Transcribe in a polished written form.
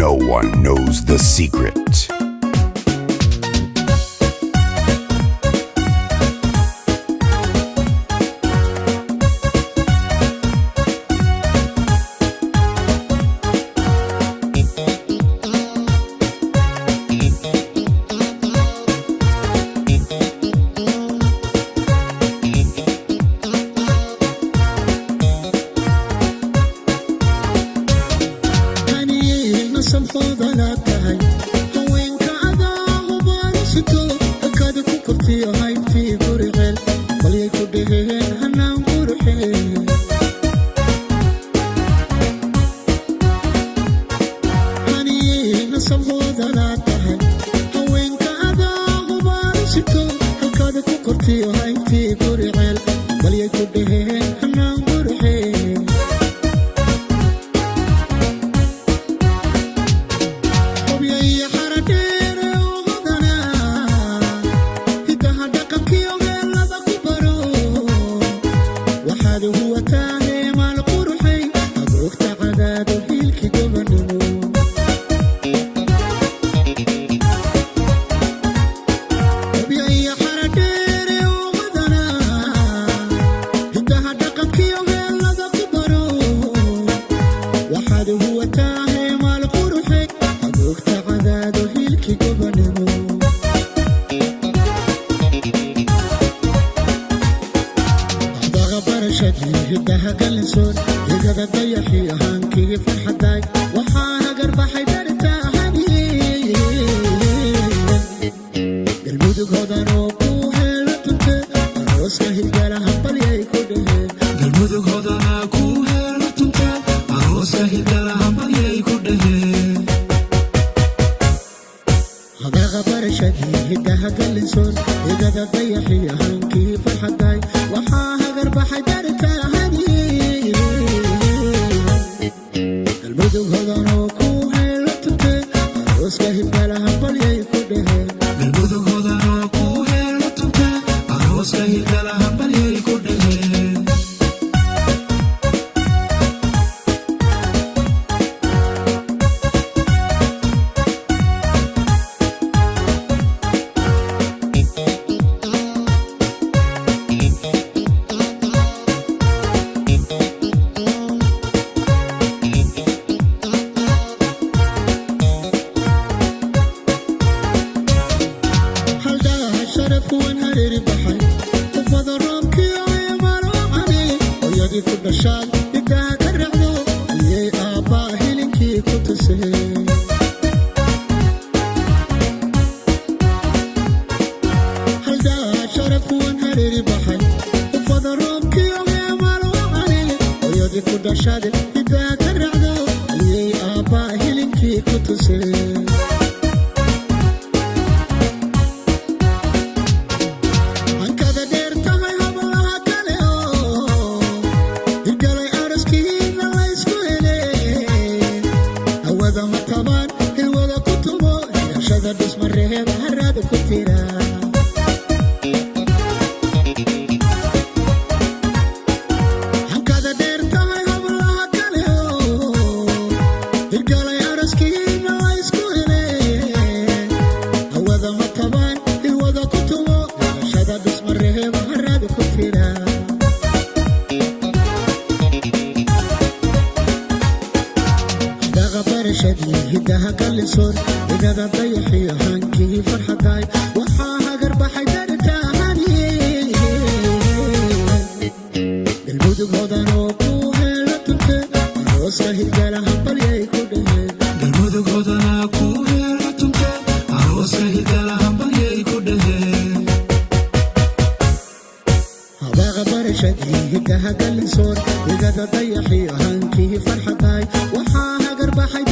No one knows the secret. Samxoodana tahay haweenka adaa hubaanusito halkaada ku kortiyo haybtii guriceel balyay ku dheheen hanaan qurxeen. Haniyeyna samxoodana tahay haweenka adaa hubaanusito halkaada ku kortiyo haybtii guriceel balyay ku dheheen hanaan qurxeen. Hobyayo xaradheere ogodana hidaha dhaqankiyo heellada ku baro waxaad huwataa heemaal qurxay agoogta cadaado hiilki gobanimo. Hobyayo xaradheere ogodana hidaha dhaqankiyo heellada ku baro waxaad huwataa heemaal qurxay agoogta cadaado hiilki gobanimo. Adaqa barashadii hidaha galinsoon higada dayaxii ahaankii farxadaay waxaana garbaxay dartaahani Galmudug hodan oo ku heela tunte arooska hirgala hambalyay ku dheheen. Galmudug hodanaa ku heela tunte arooska hirgala hambalyay ku dheheen. Hadaqa barashadii hidaha galinsoon higada dayaxii ahaankii farxadaay waxaa hagarbaxay dartaahani Galmudug hodan oo ku heela tunte arooska hirgala hambalyay ku dheheen. Galmudug hodanaa ku heela tunte arooska hirgala hambalyay ku dheheen. Haldhaha sharaf kuwan hareeri baxay qufada roobkiyo emalocane hooyadii ku dhashaad hidaha ka racdo ayay aabbaa hilinkii ku tuseen. Haldhaha sharaf kuwan hareeri baxay qufada roobkiyo emalocane hooyadii ku dhashaad hidaha ka racdo ayay aabbaa hilinkii ku tuseen. Hankada dheer tahay hablaha kale oo hirgalay araskiina laysku hele hawada ma tabaan hilwada ku tumo hirashada dhismareeb haraada ku tira. Hankada dheer tahay hablaha kale oo hirgalay araskiina laysku hele hawada ma tabaan hilwada ku tumo hirashada dhismareeb haraada ku tira. Daqa barashadii hidaha galinsoon higada dayaxiyo hankii farxadaay waxaa hagarbaxay dartaahani Galmudug hodan oo ku heela tunte arooska hirgala hambalyay ku dheheen. Galmudug hodanaa ku heela tunte arooska hirgala hambalyay ku dheheen. Habaqa barashadii hidaha galinsoon higada dayaxiyo hankii farxadaay waxaa hagarbaxay.